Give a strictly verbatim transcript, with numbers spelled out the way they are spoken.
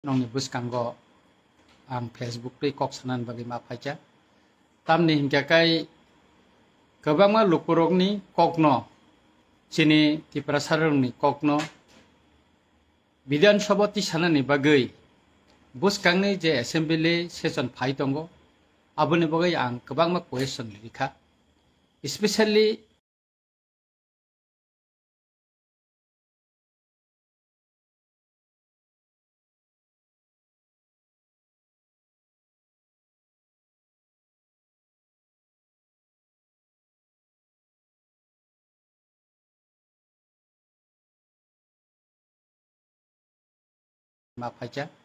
Nokni bwskango ang Facebook twi kok sanani bagwi ma phaikha. Tamni hinkhe kai kwbangma lukurokni kokno, chini Tiprasarokni kokno Bidhan Sabha tisanani bagwi bwskangni je assembly session phai tongo, aboni bagwi ang kwbangma question rikha. Especially ma phaikha.